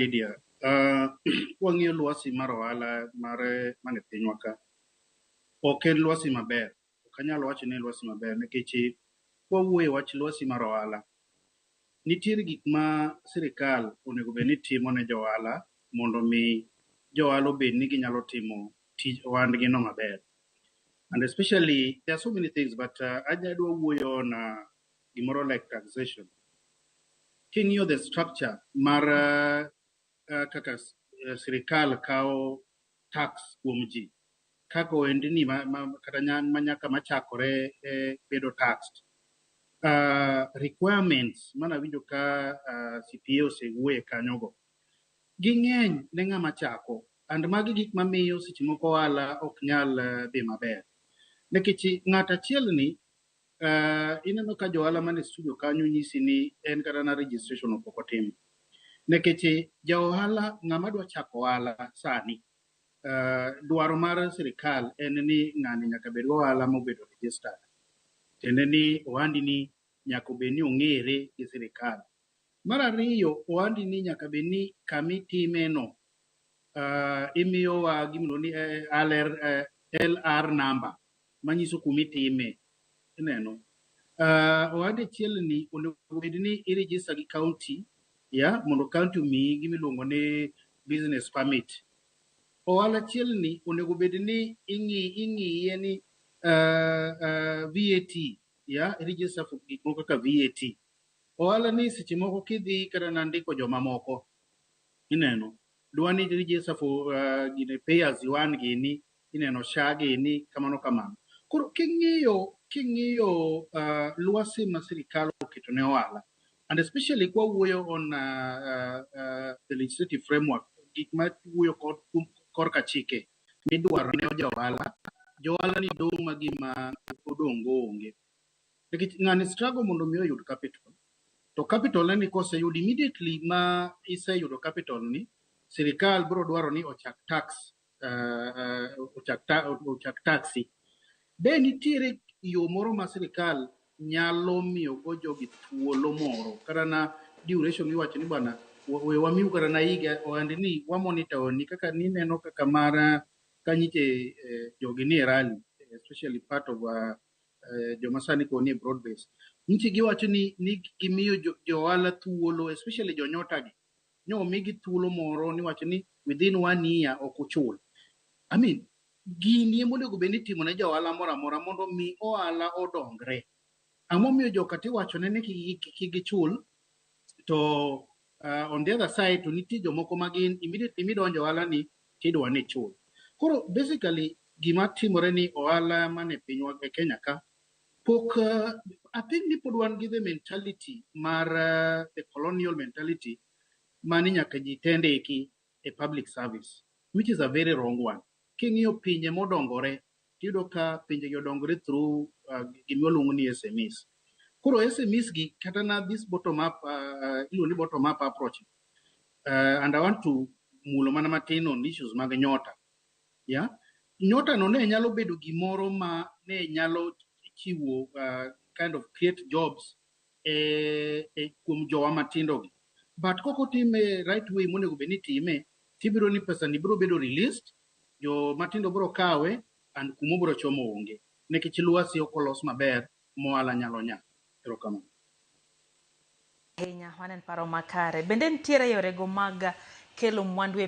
Lydia. Kwang'iyo lwasi mar ohala mar mane pinywa ka, ok en lwasi maber. Ok anyal wacho ni en lwasi maber nikech kwawuoyo e wach lwasi mar ohala, nitiere gik ma sirikal onego bed ni timo ne jo ohala mondo mi jo ohala obed ni ginyalo timo tij ohandgi no maber. And especially, there are so many things, but adwa wuoyo on gimoro like taxation. King'iyo the structure mar kaka sirikal kawo tax kuom ji, kaka ohendni kata manyaka machakore bedo taxed. Requirements manawinjo ka CPA osewuoye kanyogo, ging'eny ne ng'ama chako and magi gik mamiyo seche moko ohala ok nyal dhi maber. Nikech ng'at achiel ni ineno ka jo ohala mane studio kanyo nyisi ni en kata na registration ok otimo. Nikech ja ohala ng'ama dwa chako ohala sani, dwaro mar sirikal en ni ng'ani nyaka bed go ohala mobedo registered. Tiende ni ohandi ni nyaka obed ni ong'ere gi sirikal. Mar ariyo, ohandi ni nyaka bed ni kamitime no imiyowa gimiluongo ni LR number manyiso kumitime. Ineno. Ohandi achiel ni onego bed ni i register gi county ya mondo county omiyi gimiluongo ni business permit. Ohala achiel ni onego bed ni ing'iye ni VAT ya register for gik moko kaka VAT. Ohala ni seche moko kidhi kata na ndiko jomamoko ineno dwa ni register for gine pay as you earn gini ineno SHA gini kamano kamano. Koro king'iyo lwasi ma sirikal oketo ne ohala and especially kwa wuoyo on the legislative framework, gik ma wuoyo kod korka chike midwaro ne jo ohala, jo ohala ni dong' ma gima odong' go onge. Nikech ng'ani struggle mondo mi oyud capital. To capital ni koseyud immediately ma iseyudo capital ni, sirikal biro dwaro ni ochak tax ochak taxi. Be nitiere yo moro ma sirikal nyalo miyo go jogi thuolo moro kata na duration miwacho ni bwana we wamiu kata na higa ohandi ni wa monitor ni kaka nineno kaka mar kanyiche jogi nie rally, especially part of joma sani koro nie broad base nyiche giwacho ni gimiyo jo ohala thuolo, especially jonyota gi nyo omigi thuolo moro niwacho ni within one year ok uchul. I mean, gini ema onego bed ni itimo ne jo ohala moro amora mondo mi ohala odongre. Ang'o momiyo joka tiwachone ni kik gichul to on the other side to nitie jomoko ma gin immediately midonjo ohala ni tidwa ni ichul. Koro basically gima timore ni ohala mane pinywa e Kenya ka pok I think ni pod wan gi the mentality mar the colonial mentality mani nyaka ji te ndiki e public service, which is a very wrong one. King'iyo pinje modongore tiyudo ka pinje gi odongore through gima waluongo ni SMEs. Koro SMEs gi kata na this bottom up iluongo ni bottom up approach, and I want to mulo mana matin on issues mag nyota. Yeah? Nyota no ne nyalo bedo gimoro ma ne nyalo chiwo kind of create jobs e kuom jowa matindo gi. But kok otime right way monego bed ni itime, tibiro ni pesa ni biro bedo released, jo matindo biro kawe and kuma obiro chomo onge. Nikech lwasi ok olos maber mohala nyalo nya. Erokamano. Ahinya, mano en paro makare. Bende nitiere yorego mag kelo mwandu e